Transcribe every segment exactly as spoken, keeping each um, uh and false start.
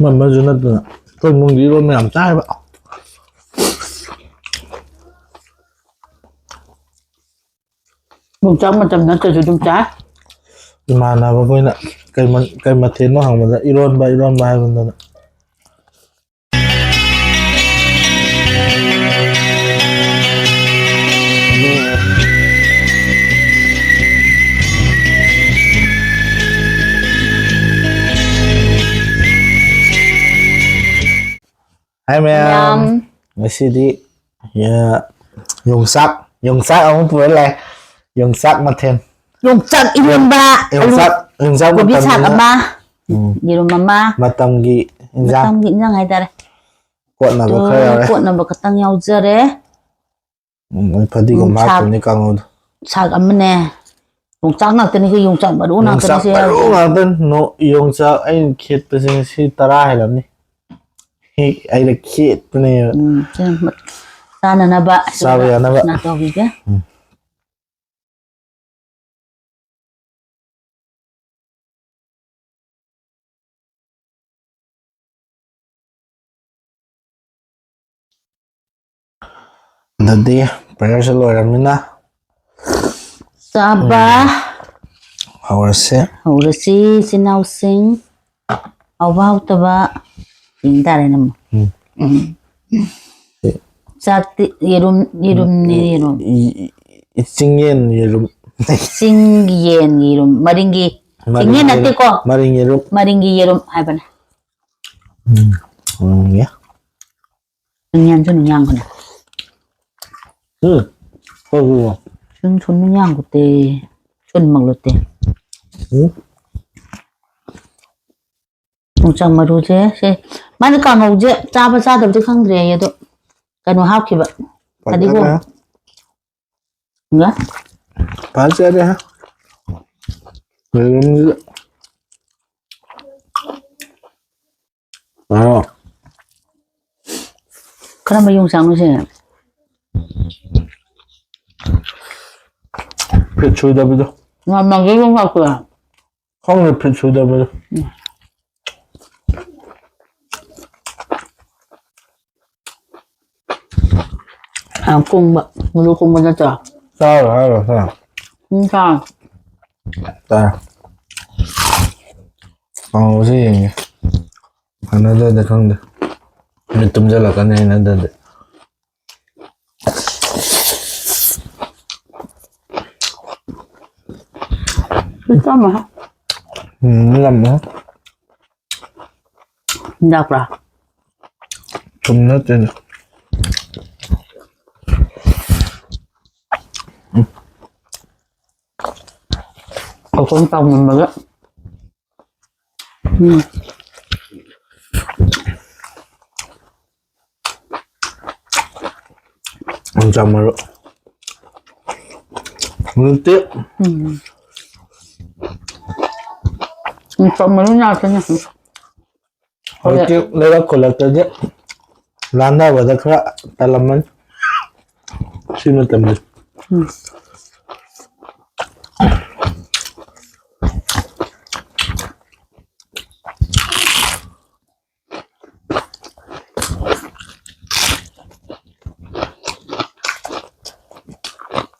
ꯑꯃꯁꯨ ꯅꯠꯇꯅ ꯑꯩꯈꯣꯏ ꯏꯃꯨꯡꯗꯤ ꯏꯔꯣꯟꯕ ꯌꯥꯝ ꯆꯥꯏꯕ꯫ ꯌꯣꯡꯆꯥꯛ ꯃꯇꯝ ꯅꯠꯇ꯭ꯔꯁꯨ ꯑꯗꯨꯝ ꯆꯥꯏ꯫ ꯏꯃꯥꯟꯅꯕ ꯑꯩꯈꯣꯏꯅ ꯀꯩ ꯃ-, ꯀꯩ ꯃꯊꯦꯜꯅꯣ ꯍꯪꯕꯗ ꯏꯔꯣꯟꯕ, ꯏꯔꯣꯟꯕ ꯍꯥꯏꯕꯗꯨꯅ꯫ ꯍꯥꯏ ꯃꯌꯥꯝ꯫ ꯃꯌꯥꯝ꯫ ꯉꯁꯤꯗꯤ, ꯌꯥ-, ꯌꯣꯡꯆꯥꯛ, ꯌꯣꯡꯆꯥꯛ ꯑꯃꯨꯛ ꯄꯨꯔ ꯂꯥꯛꯑꯦ꯫ ꯌꯣꯡꯆꯥꯛ ꯃꯊꯦꯜ꯫ ꯌꯣꯡꯆꯥꯛ ꯏꯔꯣꯟꯕ, ꯑꯂꯨ, ꯌꯣꯡꯆꯥꯛ, ꯌꯣꯡꯆꯥꯛ ꯀꯣꯕꯤ ꯁꯥꯛ ꯃꯇꯝꯅꯤꯅ꯫ ꯑꯃ, ꯎꯝ꯫ ꯌꯦꯔꯨꯝ ꯑꯃ꯫ ꯃꯇꯝꯒꯤ ꯏꯟꯖꯥꯡ꯫ ꯃꯇꯝꯒꯤ ꯏꯟꯖꯥꯡ ꯍꯥꯏꯇꯥꯔꯦ꯫ ꯀꯣꯠꯅꯕ ꯑꯗꯣ ꯈꯔ ꯌꯥꯎꯔꯦ꯫ ꯀꯣꯠꯅꯕ ꯈꯛꯇꯪ ꯌꯥꯎꯖꯔꯦ꯫ ꯎꯝ, ꯐꯗꯤꯒꯣꯝ ꯎꯝ, ꯁꯥꯛ, ꯍꯥꯞꯇꯣꯏꯅꯦ ꯀꯥꯡꯍꯧꯗ꯫ ꯁꯥꯛ ꯑꯃꯅꯦ꯫ ꯌꯣꯡꯆꯥꯛ ꯉꯥꯛꯇꯅꯤ, ꯑꯩꯈꯣꯏ ꯌꯣꯡꯆꯥꯛ ꯃꯔꯨ ꯉꯥꯛꯇꯅꯤ ꯌꯣꯡꯆꯥꯛ ꯁꯤ ꯃꯔꯨ ꯌꯥꯎꯔꯤꯁꯦ꯫ ꯉꯥꯛꯇꯅꯤ꯫ ꯅꯣ-, ꯌꯣꯡꯆꯥꯛ ꯑꯩꯅ ꯈꯦꯠꯄꯁꯦ ꯉꯁꯤ ꯇꯔꯥ ꯍꯦꯜꯂꯝꯅꯤ꯫ ꯍꯦꯛ ꯑꯩꯅ ꯈꯦꯠꯄꯅꯦꯕ꯫ ꯎꯝ, ꯁꯤ ꯆꯥꯅꯅꯕ ꯆꯥꯕ ꯌꯥꯅꯕ꯫ ꯁꯅꯥ ꯇꯧꯕꯤꯒꯦ꯫ ꯎꯝ꯫ ꯑꯗꯨꯗꯤ prayer ꯁꯨ ꯂꯣꯏꯔꯝꯅꯤꯅ ꯆꯥꯕ ꯎꯝ꯫ ꯍꯧꯔꯁꯦ꯫ ꯍꯧꯔꯁꯤ, ꯏꯆꯤꯟ ꯏꯅꯥꯎꯁꯤꯡ꯫ ꯍꯥꯎꯕ ꯍꯥꯎꯇꯕ ꯌꯦꯡ ꯇꯥꯔꯦꯅꯦ ꯑꯃꯨꯛ꯫ ꯎꯝ꯫ ꯎꯝ꯫ ꯆꯥꯛꯇꯤ ꯌꯦꯔꯨꯝ, ꯌꯦꯔꯨꯝꯅꯤ, ꯌꯦꯔꯨꯝ꯫ ꯏ-, ꯏ-, ꯏ-, ꯆꯤꯡꯌꯦꯟ ꯌꯦꯔꯨꯝ꯫ ꯆꯤꯡ ꯌꯦꯟ ꯌꯦꯔꯨꯝ꯫ ꯃꯔꯤꯡꯒꯤ, ꯃꯔꯤꯡ ꯆꯤꯡꯌꯦꯟ ꯌꯦꯔꯨꯝ꯫ ꯅꯠꯇꯦꯀꯣ꯫ ꯃꯔꯤꯡ ꯌꯦꯔꯨꯝ꯫ ꯃꯔꯤꯡꯒꯤ ꯌꯦꯔꯨꯝ ꯍꯥꯏꯕꯅꯦ꯫ ꯎꯝ꯫ ꯎꯝ, ꯌꯥ꯫ ꯆꯤꯡꯌꯦꯟꯁꯨ ꯑꯗꯨꯝ ꯌꯥꯡꯕꯅꯦ꯫ ꯎꯝ꯫ ꯍꯣꯏ, ꯍꯣꯏ, ꯍꯣꯏ꯫ ꯁꯨꯝ ꯁꯨꯝ ꯌꯥꯡꯕꯇꯦ꯫ ꯁꯨꯝ ꯃꯪꯂꯨꯇꯦ꯫ ꯎꯝ꯫ ꯌꯣꯡꯆꯥꯛ ꯃꯔꯨꯁꯦ, ꯁꯦ, ꯃꯥꯅ ꯀꯥꯡꯍꯧꯁꯦ ꯆꯥꯕ ꯆꯥꯗꯕꯗꯤ ꯈꯪꯗ꯭ꯔꯦ ꯑꯩ, ꯑꯗꯣ ꯀꯩꯅꯣ ꯍꯥꯞꯈꯤꯕ, ꯐꯗꯤꯒꯣꯝ꯫ ꯐꯖꯔꯦ꯫ ꯉ-, ꯐꯖꯔꯦ꯫ ꯌꯦꯔꯨꯝꯁꯤꯗ꯫ ꯑꯣ꯫ ꯀꯔꯝꯕ ꯌꯣꯡꯆꯥꯛꯅꯣ ꯁꯦ? ꯐꯤꯠ ꯁꯨꯗꯕꯤꯗꯣ꯫ ꯉꯝꯃꯒ ꯌꯣꯡꯆꯥꯛꯇꯨꯔꯥ? ꯈꯪꯗꯦ, ꯐꯤꯠ ꯁꯨꯗꯕꯗꯣ꯫ ꯎꯝ꯫ ꯌꯥꯝ ꯀꯨꯡꯕ, ꯃꯔꯨ ꯀꯨꯡꯕ ꯅꯠꯇ꯭ꯔꯣ? ꯆꯥꯔꯣ ꯍꯥꯏꯔꯣ, ꯁꯥ? ꯎꯝ, ꯆꯥꯔꯣ꯫ ꯆꯥꯔꯣ꯫ ꯀꯥꯡꯍꯧꯁꯦ ꯌꯦꯡꯒꯦ꯫ ꯍꯩꯅꯗ꯭ꯔꯗꯤ ꯈꯪꯗꯦ꯫ ꯃꯤꯠ ꯇꯨꯝꯁꯤꯜꯂꯛꯀꯅꯤ ꯍꯩꯅꯗ꯭ꯔꯗꯤ꯫ ꯏꯆꯝ ꯃꯍꯥ꯫ ꯎꯝ, ꯌꯥꯝ ꯃꯍꯥ꯫ ꯌꯥꯛꯄ꯭ꯔꯥ? ꯊꯨꯝ ꯅꯠꯇꯦꯗ꯫ ꯎꯝ꯫ ꯀꯣꯀꯣꯟ ꯆꯥꯎꯃꯟꯕꯒ꯫ ꯎꯝ꯫ ꯌꯣꯡꯆꯥꯛ ꯃꯔꯨ꯫ ꯍꯧꯖꯤꯛꯇꯤ ꯎꯝ꯫ ꯌꯣꯡꯆꯥꯛ ꯃꯔꯨ ꯉꯥꯛꯇꯅꯦ꯫ ꯍꯧꯖꯤꯛꯇꯤ ꯂꯩꯔꯛ ꯈꯨꯜꯂꯛꯇꯗꯤ ꯂꯥꯟꯅꯕꯗ ꯈꯔ ꯇꯜꯂꯝꯃꯅꯤ꯫ ꯁꯤ ꯃꯇꯝꯗꯤ꯫ ꯎꯝ꯫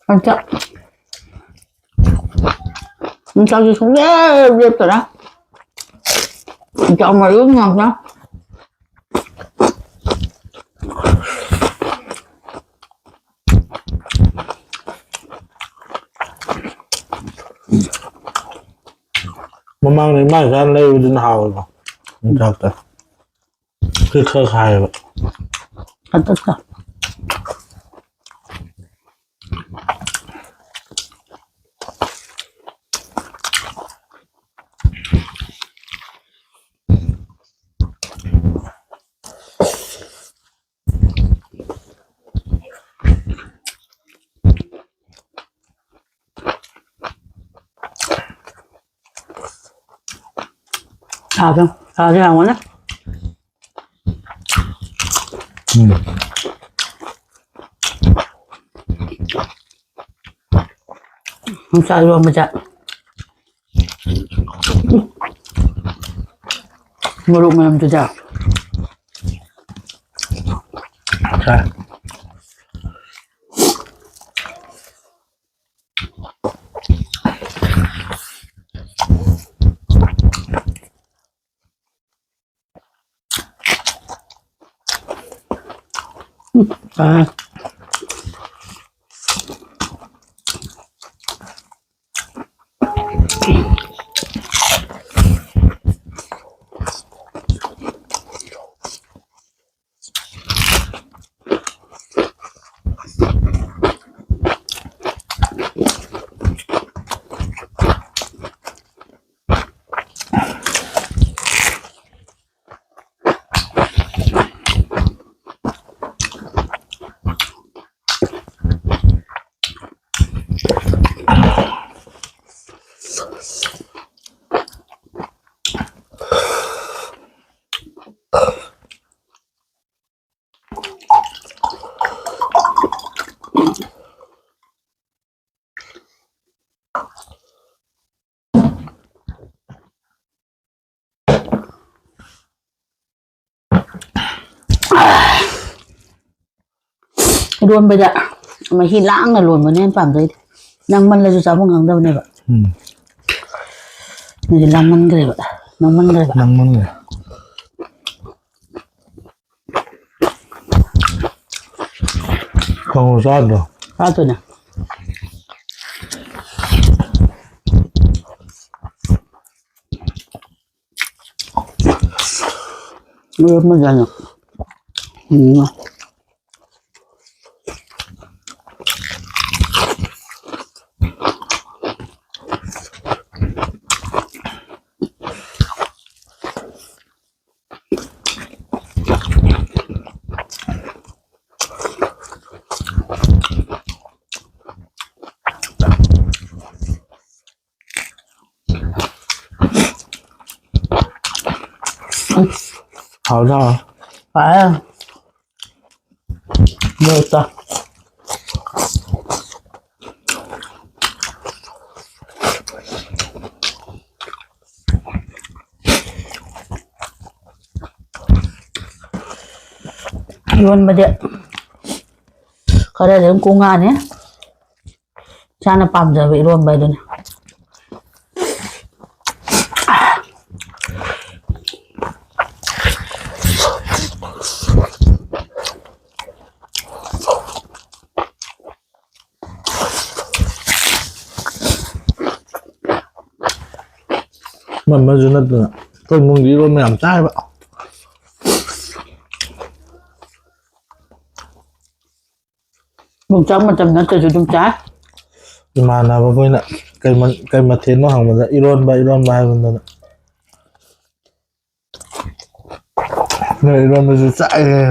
ꯌꯣꯡꯆꯥꯛ, ꯌꯣꯡꯆꯥꯛꯁꯦ ꯁꯨꯡꯂꯦꯞ ꯂꯦꯞꯇꯔꯦ꯫ ꯌꯣꯡꯆꯥꯛ ꯃꯔꯨ ꯉꯥꯛꯇ꯫ ꯃꯃꯥꯡꯗ ꯏꯃꯥ ꯏꯆꯥꯅ ꯂꯩꯕꯗꯨꯅ ꯍꯥꯎꯋꯦꯀꯣ, ꯌꯣꯡꯆꯥꯛꯇ꯫ ꯈꯔ ꯈꯔ ꯈꯥꯏꯌꯦꯕ꯫ ꯑꯗꯨꯒ ꯁꯥꯕ, ꯁꯥꯕ ꯌꯥꯝꯒꯅꯤ꯫ ꯎꯝ꯫ ꯌꯣꯡꯆꯥꯛ ꯏꯔꯣꯝꯕꯁꯦ ꯃꯣꯔꯣꯛ ꯃꯅꯝꯗꯨꯗ꯫ ꯁꯥꯏ꯫ ꯎꯝ, ꯑꯥ꯫ ꯏꯔꯣꯟꯕꯗ ꯃꯍꯤ ꯂꯥꯡꯅ ꯂꯣꯟꯕꯅ ꯍꯦꯟꯅ ꯄꯥꯝꯖꯩꯗꯤ꯫ ꯅꯪꯃꯜꯂꯁꯨ ꯆꯥꯐꯝ ꯈꯪꯗꯕꯅꯦꯕ꯫ ꯎꯝ꯫ ꯅꯪꯗꯤ ꯂꯥꯡꯃꯟꯈ꯭ꯔꯦꯕ꯫ ꯅꯪꯃꯟꯈ꯭ꯔꯦꯕ꯫ ꯅꯪꯃꯟꯈ꯭ꯔꯦ꯫ ꯀꯥꯡꯉꯧ ꯆꯥꯗ꯭ꯔꯣ? ꯆꯥꯗꯣꯏꯅꯦ꯫ ꯏꯔꯣꯟꯕꯗꯅ꯫ ꯎꯝ꯫ ꯍꯥꯎꯗ꯫ ꯐꯔꯦ꯫ ꯂꯣꯏ ꯆꯥ꯫ ꯏꯔꯣꯟꯕꯗꯤ ꯈꯔꯗꯤ ꯑꯗꯨꯝ ꯀꯣꯡꯉꯥꯅꯤ꯫ ꯏꯁꯥꯅ ꯄꯥꯝꯖꯕ ꯏꯔꯣꯟꯕ ꯍꯥꯏꯗꯨꯅꯤ꯫ ꯑꯃꯁꯨ ꯅꯠꯇꯅ ꯑꯩꯈꯣꯏ ꯏꯃꯨꯡꯗꯤ ꯏꯔꯣꯟꯕ ꯌꯥꯝ ꯆꯥꯏꯕ꯫ ꯌꯣꯡꯆꯥꯛ ꯃꯇꯝ ꯅꯠꯇ꯭ꯔꯁꯨ ꯑꯗꯨꯝ ꯆꯥꯏ꯫ ꯏꯃꯥꯟꯅꯕ ꯑꯩꯈꯣꯏꯅ ꯀꯩ ꯃ-, ꯀꯩ ꯃꯊꯦꯜꯅꯣ ꯍꯪꯕꯗ "ꯏꯔꯣꯟꯕ, ꯏꯔꯣꯟꯕ" ꯍꯥꯏꯕꯗꯨꯅ꯫ ꯅꯣꯏ ꯏꯔꯣꯟꯕꯁꯨ ꯆꯥꯏꯌꯦ꯫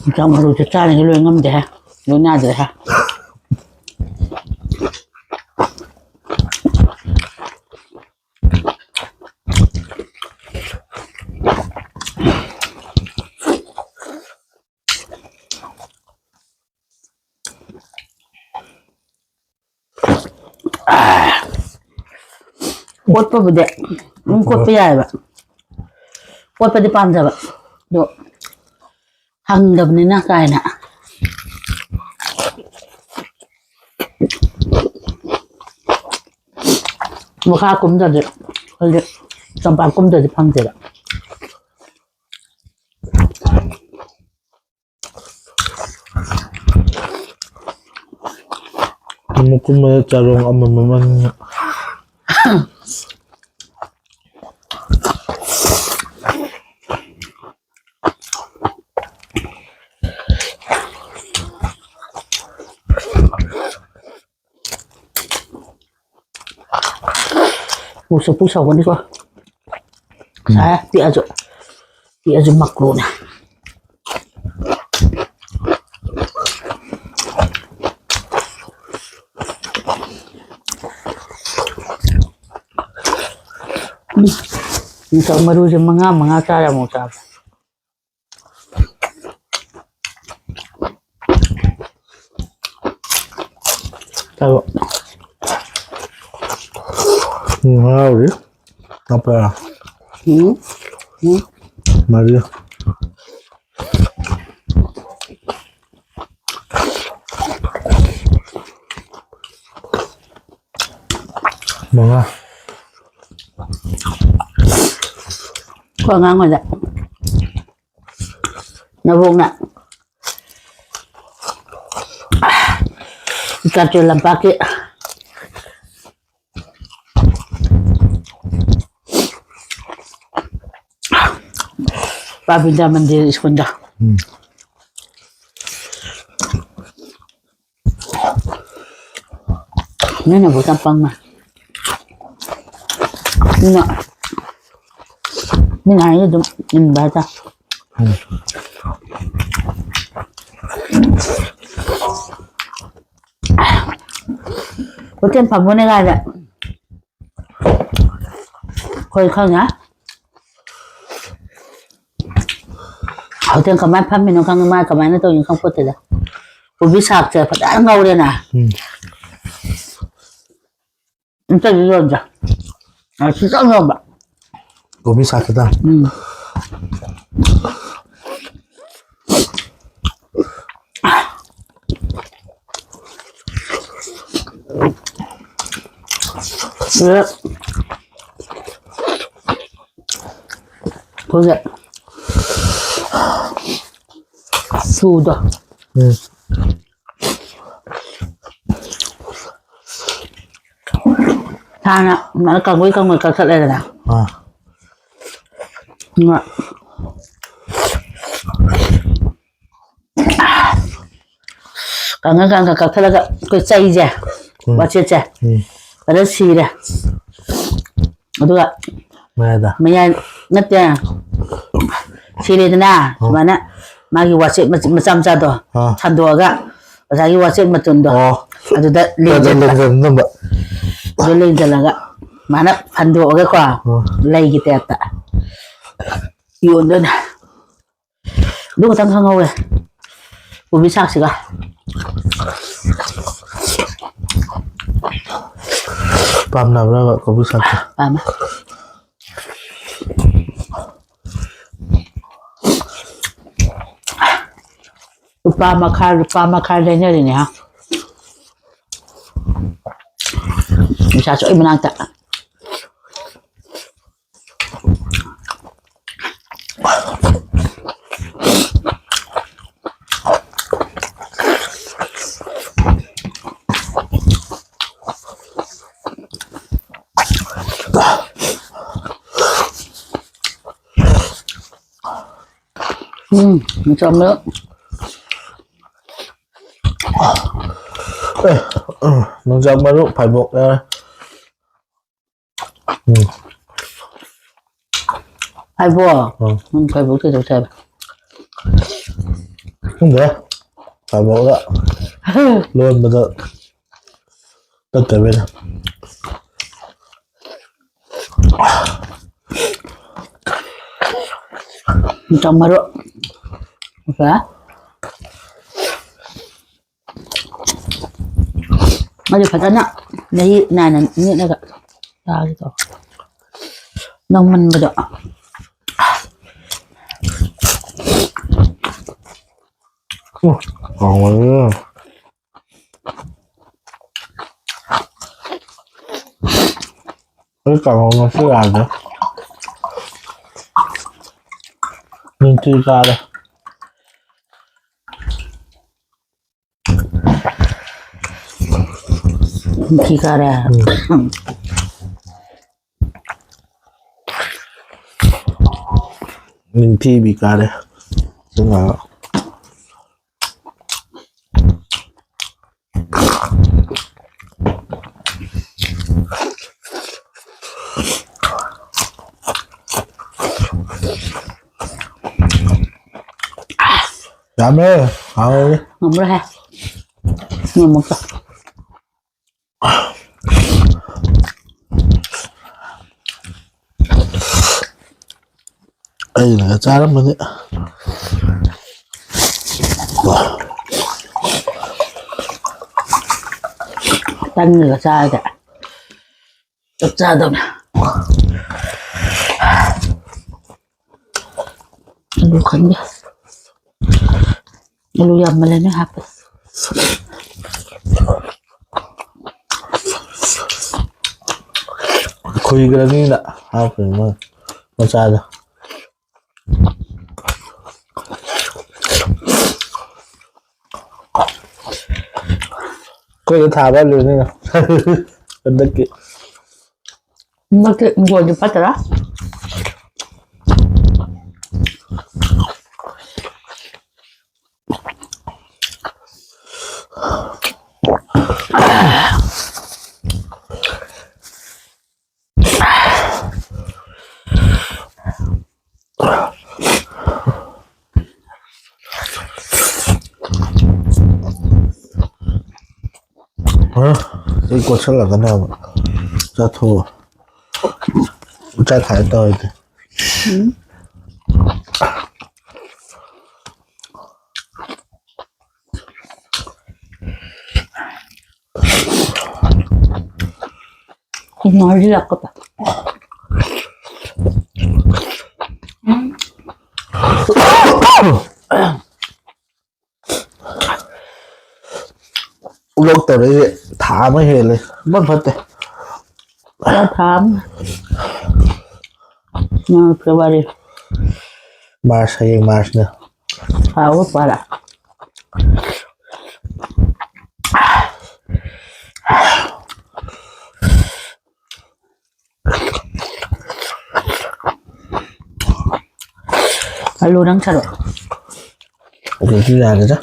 ꯌꯣꯡꯆꯥꯛ ꯃꯔꯨꯁꯦ ꯆꯥꯔꯤꯉꯩ ꯂꯣꯏ ꯉꯝꯗꯦ ꯍꯥꯏ, ꯂꯣꯏ ꯌꯥꯗ꯭ꯔꯦ ꯍꯥꯏ꯫ ꯀꯣꯠꯄꯕꯨꯗꯤ ꯑꯗꯨꯝ ꯀꯣꯠꯄ ꯌꯥꯏꯑꯕ, ꯀꯣꯠꯄꯗꯤ ꯄꯥꯝꯖꯕ, ꯑꯗꯣ ꯐꯪꯗꯕꯅꯤꯅ ꯀꯥꯏꯅ꯫ ꯃꯈꯥ ꯀꯨꯝꯗ꯭ꯔꯗꯤ, ꯑꯩꯈꯣꯏꯗꯤ ꯇꯝꯄꯥꯛ ꯀꯨꯝꯗ꯭ꯔꯗꯤ ꯐꯪꯗꯦꯕ꯫ ꯑꯃꯨꯛ ꯀꯨꯝꯕꯗ ꯆꯔꯣꯡ ꯑꯃꯃꯝ ꯑꯅꯤ꯫ ꯄꯨꯛꯁꯨ ꯄꯨꯛ ꯁꯧꯒꯅꯤꯀꯣ꯫ ꯎꯝ꯫ ꯁꯥꯏ, ꯄꯤꯛꯑꯁꯨ꯫ ꯄꯤꯛꯑꯁꯨ ꯃꯀ꯭ꯔꯨꯅꯦ꯫ ꯎꯝ꯫ ꯌꯣꯡꯆꯥꯛ ꯃꯔꯨꯁꯦ ꯃꯉꯥ ꯃꯉꯥ ꯆꯥꯔ ꯑꯃꯨꯛ ꯆꯥꯕ꯫ ꯇꯥꯕ꯭ꯔꯣ? ꯎꯝ, ꯉꯥꯎꯔꯤ꯫ ꯇꯞꯄꯔꯥ? ꯎꯝ꯫ ꯎꯝ꯫ ꯃꯔꯤ꯫ ꯃꯉꯥ꯫ ꯑꯩꯈꯣꯏ ꯑꯉꯥꯡ ꯑꯣꯏꯗ꯫ ꯅꯕꯣꯛꯅ ꯆꯨꯔꯆꯥꯟꯄꯨꯔ ꯂꯝꯄꯥꯛꯀꯤ ꯄꯥꯕꯤꯟꯗ꯭ꯔ ꯃꯟꯗꯤꯔ ꯁ꯭ꯀꯨꯜꯗ꯫ ꯎꯝ꯫ ꯅꯪꯅꯕꯨ ꯌꯥꯝ ꯄꯪꯉꯦ꯫ ꯃꯤꯅ, ꯃꯤꯅ ꯍꯥꯏꯁꯦ ꯑꯗꯨꯝ ꯏꯟꯕ ꯍꯥꯏꯇꯥꯔꯦ꯫ ꯎꯝ꯫ ꯍꯣꯇꯦꯜ ꯐꯝꯃꯨꯅꯦ ꯀꯥꯏꯅ꯫ ꯑꯩꯈꯣꯏ ꯈꯪꯉꯦ꯫ ꯍꯣꯇꯦꯜ ꯀꯃꯥꯏꯅ ꯐꯝꯃꯤꯅꯣ ꯈꯪꯉꯦ, ꯃꯥ ꯀꯃꯥꯏꯅ ꯇꯧꯔꯤꯅꯣ ꯈꯪꯄꯣꯠꯇꯦꯗ꯫ ꯀꯣꯕꯤ ꯁꯥꯛꯁꯦ ꯐꯖꯅ ꯉꯧꯔꯦꯅ꯫ ꯎꯝ꯫ ꯑꯝꯇꯗꯤ ꯌꯣꯟꯖꯦ꯫ ꯑ, ꯁꯤꯇꯪ ꯌꯣꯟꯕ꯫ ꯀꯣꯕꯤ ꯁꯥꯛ ꯈꯤꯇꯪ꯫ ꯎꯝ꯫ ꯁꯤꯗ ꯑꯩꯈꯣꯏꯒꯤ ꯆꯨꯗꯣ꯫ ꯎꯝ꯫ ꯍꯥꯟꯅ ꯀꯪꯒꯨꯏ ꯀꯪꯒꯨꯏ ꯀꯛꯊꯠꯂꯦꯗꯅ꯫ ꯑꯥ꯫ ꯉ-, ꯀꯪꯉ ꯀꯪꯉ ꯀꯛꯊꯠꯂꯒ ꯑꯩꯈꯣꯏ ꯆꯩꯁꯦ, ꯎꯝ꯫ ꯋꯥꯆꯦꯠꯁꯦ, ꯎꯝ꯫ ꯐꯖꯅ ꯁꯤꯔꯦ꯫ ꯑꯗꯨꯒ ꯃꯌꯥꯏꯗ? ꯃꯌꯥꯏ ꯅꯠꯇꯦ, ꯁꯤꯔꯦꯗꯅ, ꯑꯣ꯫ ꯁꯨꯃꯥꯏꯅ ꯃꯥꯒꯤ ꯋꯥꯆꯦꯠ ꯃꯆ-, ꯃꯆꯥ ꯃꯆꯥꯗꯣ ꯑꯥ꯫ ꯁꯟꯗꯣꯛꯑꯒ ꯉꯁꯥꯏꯒꯤ ꯋꯥꯆꯦꯠ ꯃꯇꯨꯝꯗꯣ ꯑꯣ꯫ ꯑꯗꯨꯗ ꯑꯗꯨꯗ ꯂꯦꯡꯁꯤꯟꯕ꯫ ꯂꯦꯡꯁꯤꯟꯕ꯫ ꯑꯗꯨ ꯂꯦꯡꯁꯤꯜꯂꯒ ꯁꯨꯃꯥꯏꯅ ꯐꯟꯗꯣꯛꯑꯒꯀꯣ ꯑꯣ꯫ ꯂꯩꯒꯤ ꯇꯥꯏꯞꯇ ꯌꯣꯟꯗꯣꯏꯅꯦ꯫ ꯑꯗꯨ ꯈꯛꯇꯪ ꯈꯪꯍꯧꯋꯦ꯫ ꯀꯣꯕꯤ ꯁꯥꯛꯁꯤꯒ꯫ ꯄꯥꯝꯅꯕ꯭ꯔꯕ ꯀꯣꯕꯤ ꯁꯥꯛꯁꯦ? ꯄꯥꯝꯃꯦ꯫ ꯂꯨꯄꯥ ꯃꯈꯥꯏ, ꯂꯨꯄꯥ ꯃꯈꯥꯏ ꯂꯩꯅꯔꯤꯅꯦ, ꯍꯥ? ꯅꯨꯡꯁꯥ ꯁꯣꯛꯏ ꯃꯅꯥꯛꯇ꯫ ꯎꯝ, ꯆꯥꯝꯕ꯫ ꯑꯦ, ꯎꯝ, ꯌꯣꯡꯆꯥꯛ ꯃꯔꯨ ꯐꯥꯏꯕꯣꯛ ꯌꯥꯎꯔꯦ꯫ ꯎꯝ꯫ ꯐꯥꯏꯕꯣꯛ? ꯎꯝ꯫ ꯎꯝ, ꯐꯥꯏꯕꯣꯛ ꯀꯩꯗꯧ ꯆꯥꯏꯕ? ꯈꯪꯗꯦ꯫ ꯐꯥꯏꯕꯣꯛꯒ ꯂꯣꯟꯕꯗ ꯇꯠꯇꯕꯩꯅ꯫ ꯌꯣꯡꯆꯥꯛ ꯃꯔꯨ꯫ ꯌꯣꯡꯆꯥꯛ꯫ ꯑꯗꯨ ꯐꯖꯅ ꯃꯍꯤ ꯅꯥꯟꯅ ꯅꯦꯠꯂꯒ ꯆꯥꯒꯦ ꯇꯧ꯫ ꯅꯪꯃꯟꯕꯗꯣ꯫ ꯎꯝ, ꯍꯥꯎꯕꯅꯤꯅꯦ꯫ ꯑꯩ ꯀꯥꯡꯍꯧ ꯉꯁꯤ ꯌꯥꯗ꯭ꯔꯦ꯫ ꯅꯤꯡꯊꯤ ꯆꯥꯔꯦ꯫ ꯅꯤꯡꯊꯤ ꯆꯥꯔꯦ꯫ ꯎꯝ꯫ ꯅꯤꯡꯊꯤꯕꯤ ꯀꯥꯔꯦ꯫ ꯁꯤꯅ ꯌꯥꯝꯃꯦ꯫ ꯍꯥꯎꯔꯦ꯫ ꯉꯝꯕ꯭ꯔꯥ ꯍꯦ? ꯉꯝꯃꯛꯇ꯫ ꯑꯩꯅꯒ ꯆꯥꯔꯝꯕꯗꯤ꯫ ꯇꯟꯒ ꯆꯥꯔꯗꯤ ꯆꯞ ꯆꯥꯗꯧꯅꯦ꯫ ꯑꯂꯨ ꯈꯟꯒꯦ꯫ ꯑꯂꯨ ꯌꯥꯝꯃꯜꯂꯦ ꯅꯣꯏ ꯍꯥꯞꯄꯁꯦ꯫ ꯈꯨꯏꯈ꯭ꯔꯅꯤꯅ ꯍꯥꯞꯄꯅꯤ ꯃꯣꯏ ꯃꯆꯥꯗꯣ꯫ ꯑꯩꯈꯣꯏꯗ ꯊꯥꯕ ꯑꯂꯨꯅꯤꯅ ꯍꯟꯗꯛꯀꯤ꯫ ꯍꯟꯗꯛꯀꯤ ꯍꯤꯡꯒꯣꯜꯗꯤ ꯐꯠꯇ꯭ꯔꯥ? ꯑꯩ ꯀꯣꯠꯁꯜꯂꯛꯀꯅꯦꯕ꯫ ꯆꯥꯊꯣꯛꯑꯣ꯫ ꯆꯥꯛ ꯊꯥꯒꯦ ꯇꯧꯔꯗꯤ꯫ ꯉꯥꯔꯤ ꯂꯥꯛꯀꯗ꯫ ꯂꯣꯛ ꯇꯧꯔꯛꯏꯁꯦ ꯊꯥ ꯑꯃ ꯍꯦꯜꯂꯦ꯫ ꯑꯃ ꯐꯠꯇꯦ꯫ ꯊꯥ ꯑꯃ꯫ ꯎꯝ, February꯫ March, ꯍꯌꯦꯡ Marchꯅꯦ꯫ ꯊꯥ ꯑꯍꯨꯝ ꯐꯥꯔꯦ꯫ ꯑꯂꯨ ꯅꯪ ꯁꯔꯨꯛ꯫ ꯑꯗꯨꯗꯤ ꯌꯥꯔꯦꯗ꯫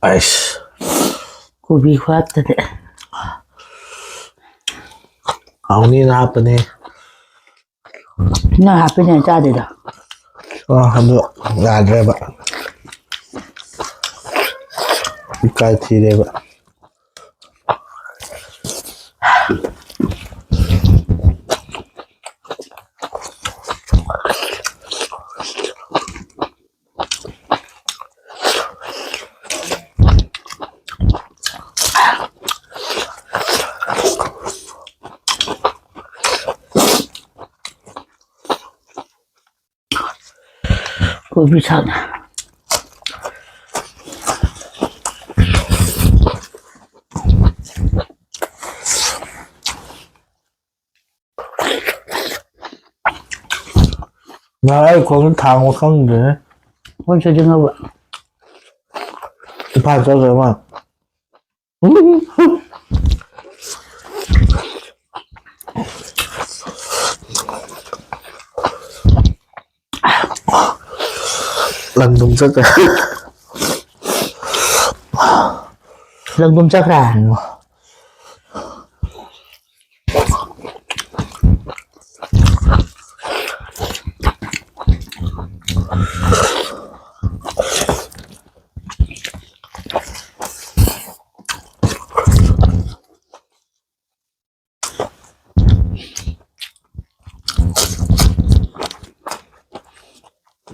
ꯑꯩꯁ꯫ ꯀꯣꯕꯤ ꯈꯨꯍꯥꯞꯇꯗꯤ꯫ ꯍꯥꯎꯅꯤꯅ ꯍꯥꯞꯄꯅꯦ꯫ ꯅꯪ ꯍꯥꯞꯄꯤꯅꯦ ꯆꯥꯗꯦꯗ꯫ ꯑ, ꯑꯗꯨ ꯌꯥꯗ꯭ꯔꯦꯕ꯫ ꯏꯀꯥꯏ ꯊꯤꯔꯦꯕ꯫ ꯀꯣꯕꯤ ꯁꯥꯛꯅ꯫ ꯉꯥꯏ ꯈꯣꯡ ꯊꯥꯡꯕ ꯈꯪꯗ꯭ꯔꯦ꯫ ꯑꯩꯈꯣꯏ ꯁꯤꯗꯤ ꯉꯧꯕ꯫ ꯏꯝꯐꯥꯜ ꯆꯠꯈ꯭ꯔꯦ ꯃꯥ꯫ ꯂꯪꯗꯨꯝ ꯆꯠꯈ꯭ꯔꯦ꯫ ꯂꯪꯗꯨꯝ ꯆꯠꯈ꯭ꯔꯦ? ꯎꯝ꯫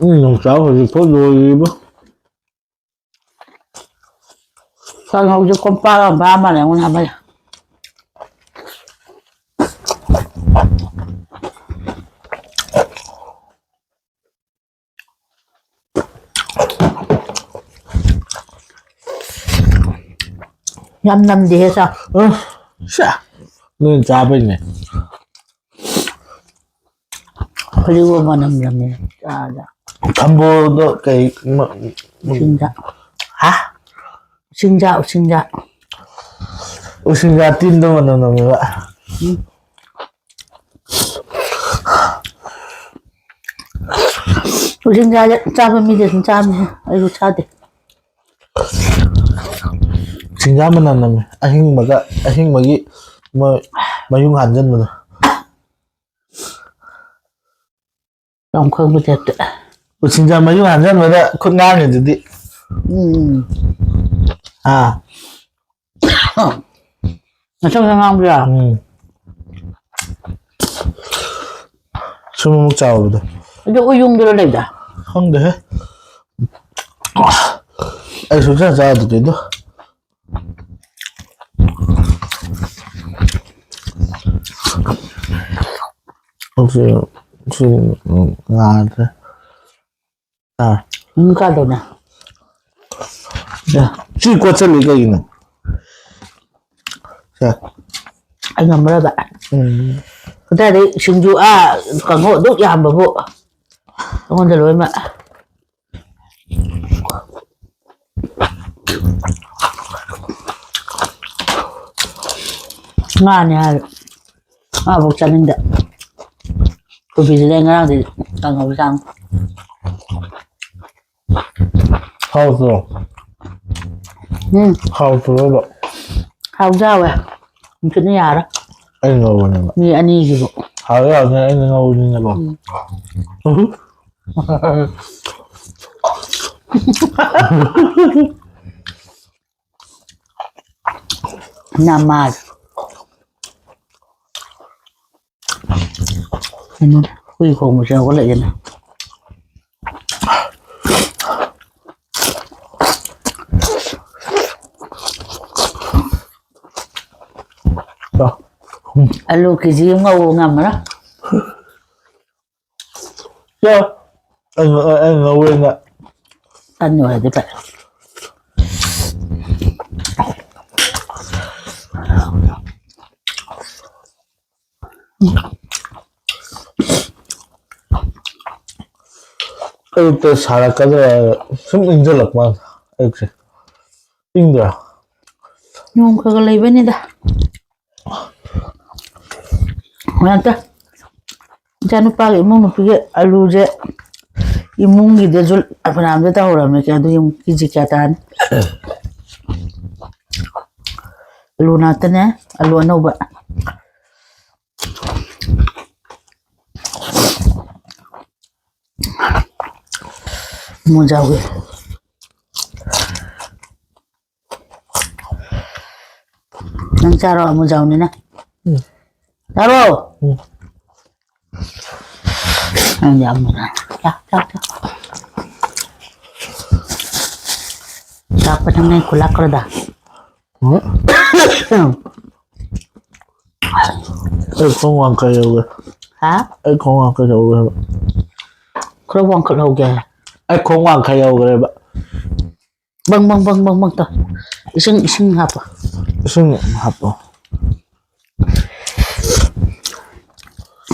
ꯎꯝ, ꯌꯣꯡꯆꯥꯛ ꯍꯧꯖꯤꯛꯐꯥꯎ ꯂꯣꯏꯔꯤꯕ꯫ ꯀꯥꯡꯍꯧꯁꯦ ꯀꯣꯝꯄꯥꯛ ꯑꯃ ꯕꯥ ꯑꯃꯅꯦ ꯑꯩꯉꯣꯟꯗ ꯍꯥꯞꯄꯛꯏ꯫ ꯌꯥꯝ ꯅꯝꯗꯦꯍꯦ ꯆꯥꯛ꯫ ꯑ, ꯁꯦ, ꯅꯣꯏꯅ ꯆꯥꯕꯩꯅꯦ꯫ ꯐꯗꯤꯒꯣꯝ ꯃꯅꯝ ꯅꯝꯃꯦ ꯆꯥꯗ꯫ ꯊꯝꯕꯣꯜꯗꯣ ꯀꯩ, ꯃ-, ꯎꯁꯤꯡꯖꯥ꯫ ꯍꯥ? ꯎꯁꯤꯡꯖꯥ, ꯎꯁꯤꯡꯖꯥ꯫ ꯎꯁꯤꯡꯖꯥ ꯇꯤꯟꯗꯣ ꯃꯅꯝ ꯅꯝꯃꯦꯕ꯫ ꯎꯝ꯫ ꯎꯁꯤꯡꯖꯥꯁꯦ ꯆꯥꯕ ꯃꯤꯗꯤ ꯑꯗꯨꯝ ꯆꯥꯕꯅꯦ, ꯑꯩꯁꯨ ꯆꯥꯗꯦ꯫ ꯎꯁꯤꯡꯖꯥ ꯃꯅꯝ ꯅꯝꯃꯦ꯫ ꯑꯍꯤꯡꯕꯒ, ꯑꯍꯤꯡꯕꯒꯤ ꯃ-, ꯃꯌꯨꯡ ꯍꯥꯟꯖꯟꯕꯗꯣ꯫ ꯌꯥꯝ ꯈꯪꯕ ꯇꯥꯏꯞꯇ꯫ ꯎꯁꯤꯟꯖꯥ ꯃꯌꯨ ꯍꯟꯖꯟꯕꯗ ꯈꯨꯠ ꯉꯥꯡꯉꯤꯗꯨꯗꯤ꯫ ꯎꯝ꯫ ꯑꯥ꯫ ꯃꯊꯪꯗ ꯉꯥꯡꯕ ꯌꯥ꯫ ꯎꯝ꯫ ꯁꯨꯝ ꯑꯃꯨꯛ ꯆꯥꯎꯕꯗꯣ꯫ ꯑꯗꯨ ꯎꯌꯨꯡꯗꯨꯔ ꯂꯩꯕꯗ? ꯈꯪꯗꯦꯍꯦ꯫ ꯑꯩ ꯁꯨꯡꯆꯥ ꯆꯥꯗ꯭ꯔꯤꯗꯣ꯫ ꯁꯤ, ꯁꯤ, ꯎꯝ, ꯉꯥꯗ꯭ꯔꯦ꯫ ꯑꯥ꯫ ꯎꯝ, ꯀꯥꯗꯧꯅꯦ꯫ ꯁꯤ ꯀꯣꯠꯁꯜꯂꯤ ꯀꯩꯒꯤꯅꯣ? ꯁꯦ꯫ ꯑꯩ ꯉꯝꯃꯔꯣꯏꯕ꯫ ꯎꯝ꯫ ꯀꯗꯥꯏꯗꯩ ꯁꯤꯡꯖꯨ, ꯑꯥ, ꯀꯥꯡꯍꯧ ꯑꯗꯨꯛ ꯌꯥꯝꯕꯕꯨ ꯑꯩꯉꯣꯟꯗ ꯂꯣꯏꯃꯛ꯫ ꯉꯥꯅꯦ ꯍꯥꯏꯔ ꯉꯥꯐꯧ ꯆꯥꯅꯤꯡꯗ꯫ ꯀꯣꯕꯤꯁꯤꯗ ꯑꯩ ꯉꯔꯥꯡꯗꯤ ꯀꯥꯡꯍꯧ ꯆꯥꯡ꯫ ꯍꯥꯎꯇ꯭ꯔꯣ? ꯎꯝ꯫ ꯍꯥꯎꯇ꯭ꯔꯣꯕ? ꯍꯥꯎꯗꯤ ꯍꯥꯎꯋꯦ꯫ ꯅꯨꯡꯁꯤꯠꯅ ꯌꯥꯔ꯫ ꯑꯩ ꯉꯧꯕꯅꯦꯕ꯫ ꯃꯤ ꯑꯅꯤꯒꯤꯕꯨ꯫ ꯍꯥꯎꯋꯦ ꯍꯥꯎꯋꯦ ꯑꯩꯅ ꯉꯧꯕꯅꯤꯅꯀꯣ꯫ ꯎꯝ꯫ ꯎꯍꯨ꯫ ꯅꯃꯥꯖ꯫ ꯀꯩꯅꯣ, ꯍꯨꯏ ꯈꯣꯡꯕꯁꯦ ꯍꯧꯒꯠꯂꯛꯑꯦꯅ꯫ ꯑꯂꯨ ꯀꯦꯖꯤ ꯑꯃ ꯉꯧꯕ ꯉꯝꯃꯔꯣꯏ꯫ ꯌꯥ꯫ ꯑꯩ ꯉ-, ꯑꯩ ꯉꯧꯋꯦꯅ꯫ ꯇꯟ ꯑꯣꯏꯔꯗꯤ ꯐꯩ꯫ ꯑꯌꯨꯛꯇ ꯁꯥꯔꯛꯀꯗ꯭ꯔꯥ ꯁꯨꯝ ꯏꯪꯁꯤꯜꯂꯛꯄ ꯋꯥꯅꯤ ꯑꯌꯨꯛꯁꯦ꯫ ꯏꯪꯗ꯭ꯔꯥ? ꯅꯣꯡ ꯈꯔ ꯈꯔ ꯂꯩꯕꯅꯤꯗ꯫ ꯉꯥꯛꯇ ꯏꯆꯥꯅꯨꯄꯥꯒꯤ ꯏꯃꯧ ꯅꯨꯄꯤꯒꯤ ꯑꯂꯨꯁꯦ ꯏꯃꯨꯡꯒꯤꯗꯁꯨ ꯐꯅꯌꯥꯝꯗꯤ ꯇꯧꯍꯧꯔꯕꯅꯦ꯫ ꯑꯗꯨ ꯌꯦꯡꯉꯨ, ꯀꯦꯖꯤ ꯀꯌꯥ ꯇꯥꯔꯅꯤ? ꯑꯂꯨ ꯉꯥꯛꯇꯅꯦ, ꯑꯂꯨ ꯑꯅꯧꯕ꯫ ꯑꯃꯨꯖꯥꯎꯒꯤ꯫ ꯅꯪ ꯆꯥꯔꯣ, ꯑꯃꯨꯖꯥꯎꯅꯤꯅ꯫ ꯎꯝ꯫ ꯆꯥꯔꯣ꯫ ꯎꯝ꯫ ꯅꯪꯗꯤ ꯑꯃꯨꯖꯥꯎ꯫ ꯆꯥ, ꯆꯥ, ꯆꯥ꯫ ꯆꯥꯛꯄ ꯅꯪ ꯅꯪ ꯈꯨꯂꯥꯛꯈ꯭ꯔꯗ꯫ ꯎꯝ꯫ ꯑꯩ ꯈꯣꯡ ꯋꯥꯡꯈꯠ ꯌꯧꯒꯦ꯫ ꯍꯥ? ꯑꯩ ꯈꯣꯡ ꯋꯥꯡꯈꯠ ꯌꯧꯒꯦ ꯍꯥꯏꯕ꯫ ꯈꯔ ꯋꯥꯡꯈꯠꯍꯧꯒꯦ꯫ ꯑꯩ ꯈꯣꯡ ꯋꯥꯡꯈꯠ ꯌꯧꯒ꯭ꯔꯦꯕ꯫ ꯕꯪ, ꯕꯪ, ꯕꯪ, ꯕꯪ, ꯕꯪ ꯇꯧ꯫ ꯏꯁꯤꯡ, ꯏꯁꯤꯡ ꯍꯥꯞꯄꯣ꯫ ꯏꯁꯤꯡ ꯍꯥꯞꯄꯣ꯫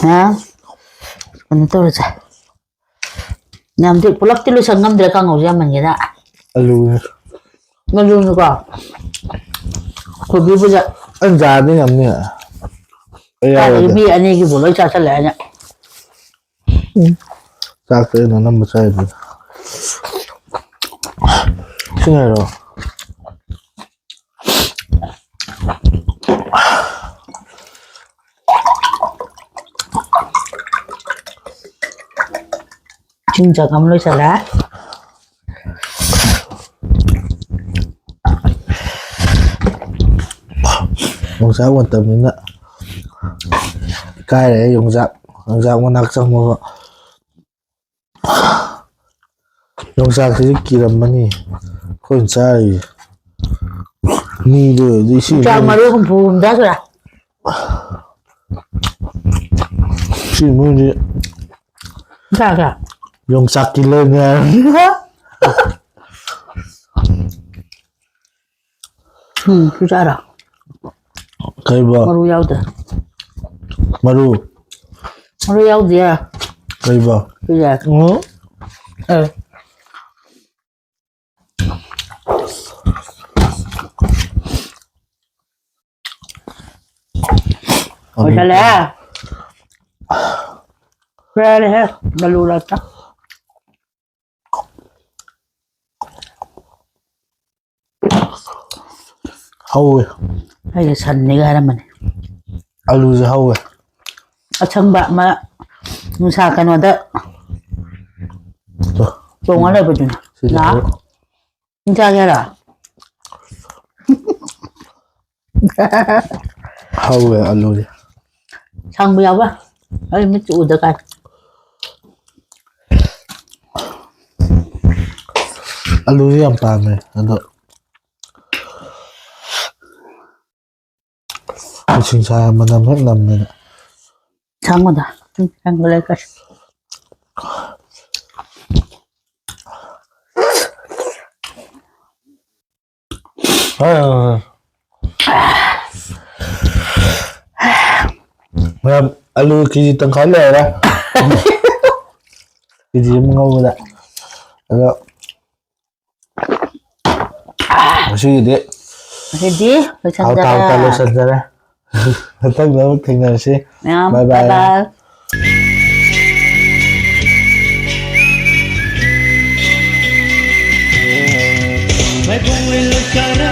ꯍꯥ? ꯀꯩꯅꯣ ꯇꯧꯔꯁꯦ꯫ ꯌꯥꯝꯗꯤ, ꯄꯨꯂꯞꯇꯤ ꯂꯣꯏꯁꯟ ꯉꯝꯗ꯭ꯔꯦ, ꯀꯥꯡꯍꯧꯁꯦ ꯌꯥꯝꯃꯟꯒꯦꯗ꯫ ꯑꯂꯨꯅꯦ꯫ ꯑꯂꯨꯅꯤꯀꯣ꯫ ꯀꯣꯕꯤꯕꯨꯗ꯫ ꯑꯩꯅ ꯆꯥꯔꯗꯤ ꯉꯝꯅꯤ꯫ ꯑꯩ ꯆꯥꯗ꯭ꯔꯗꯤ ꯌꯥꯎꯔꯗꯤ꯫ ꯃꯤ ꯑꯅꯤꯒꯤꯕꯨ ꯂꯣꯏ ꯆꯥꯁꯜꯂꯦ ꯑꯩꯅ꯫ ꯎꯝ꯫ ꯆꯥꯛꯇ ꯑꯩꯅ ꯑꯅꯝꯕ ꯆꯥꯏꯗꯨꯗꯤ꯫ ꯁꯤꯡꯉꯥꯏꯔꯣ? ꯏꯁꯤꯡ ꯆꯥꯛ ꯑꯃ ꯂꯣꯏꯁꯜꯂꯦ꯫ ꯌꯣꯡꯆꯥꯛ ꯃꯇꯝꯅꯤꯅ ꯏꯀꯥꯏꯔꯦ ꯌꯣꯡꯆꯥꯛ, ꯌꯣꯡꯆꯥꯛ ꯃꯅꯥꯛ ꯆꯪꯕꯕꯨ꯫ ꯌꯣꯡꯆꯥꯛꯁꯤꯗꯤ ꯀꯤꯔꯝꯃꯅꯤ ꯑꯩꯈꯣꯏꯅ ꯆꯥꯔꯤꯁꯦ꯫ ꯃꯤꯗꯨ ꯑꯣꯏꯔꯗꯤ ꯏꯁꯤꯡ ꯌꯣꯡꯆꯥꯛ ꯃꯔꯨ ꯍꯨꯝꯐꯨ ꯍꯨꯝꯗ꯭ꯔꯥ ꯁꯨꯔꯦ꯫ ꯁꯤ ꯃꯣꯏꯗꯤ ꯀꯌꯥ, ꯀꯌꯥ? ꯌꯣꯡꯆꯥꯛ ꯀꯤꯂꯣꯅꯦ ꯍꯥꯏꯔꯕꯅꯤꯅ꯫ ꯎꯝ, ꯁꯤ ꯆꯥꯔꯣ꯫ ꯀꯩꯕꯣ? ꯃꯔꯨ ꯌꯥꯎꯗꯦ꯫ ꯃꯔꯨ? ꯃꯔꯨ ꯌꯥꯎꯗꯦ꯫ ꯀꯩꯕꯣ? ꯁꯤ ꯌꯥꯏ꯫ ꯎꯝ꯫ ꯑꯦ꯫ ꯂꯣꯏꯁꯜꯂꯦ꯫ ꯂꯣꯏꯔꯦꯍꯦ, ꯑꯂꯨ ꯂꯥꯛꯇ꯫ ꯍꯧꯋꯦ꯫ ꯑꯩꯁꯦ ꯁꯟꯅꯤꯒ ꯍꯥꯏꯔꯝꯕꯅꯦ꯫ ꯑꯂꯨꯁꯦ ꯍꯧꯋꯦ꯫ ꯑꯁꯪꯕ ꯑꯃ ꯅꯨꯡꯁꯥ ꯀꯩꯅꯣꯗ꯫ ꯇꯣ꯫ ꯇꯣꯡꯉ ꯂꯩꯕꯗꯨꯅ꯫ ꯁꯤꯗ ꯂꯥ? ꯑꯃꯨꯛ ꯆꯥꯒꯦꯔꯥ? ꯍꯧꯋꯦ ꯑꯂꯨꯗꯤ꯫ ꯁꯥꯡꯕ ꯌꯥꯎꯕ? ꯑꯩ ꯃꯤꯠ ꯎꯗ ꯀꯥꯏ꯫ ꯑꯂꯨꯗꯤ ꯌꯥꯝ ꯄꯥꯝꯃꯦ, ꯑꯗꯣ ꯅꯨꯡꯁꯤꯡꯁꯥ ꯃꯅꯝ ꯍꯦꯛ ꯅꯝꯗꯅ꯫ ꯁꯥꯡꯕꯗ꯫ ꯎꯝ, ꯁꯥꯡꯕ ꯂꯩ ꯀꯥꯏ꯫ ꯃꯌꯥꯝ, ꯑꯂꯨ ꯀꯦꯖꯤ ꯇꯪꯈꯥꯏ ꯂꯩꯔꯦ꯫ ꯀꯦꯖꯤ ꯑꯃ ꯉꯧꯕꯗ꯫ ꯑꯗꯣ ꯉꯁꯤꯒꯤꯗꯤ ꯉꯁꯤꯗꯤ ꯍꯥꯎ ꯇꯥꯎ ꯇꯥ ꯂꯣꯏꯁꯤꯟꯖꯔꯦ꯫ ꯂꯣꯏꯁꯤꯟꯖꯔꯦ꯫ ꯃꯊꯪꯗ ꯑꯃꯨꯛ ꯊꯦꯡꯅꯔꯁꯤ꯫ ꯃꯌꯥꯝ, bye bye꯫ Bye bye꯫ ꯃꯥꯏꯕꯣꯡ ꯂꯩꯀꯥꯏꯗ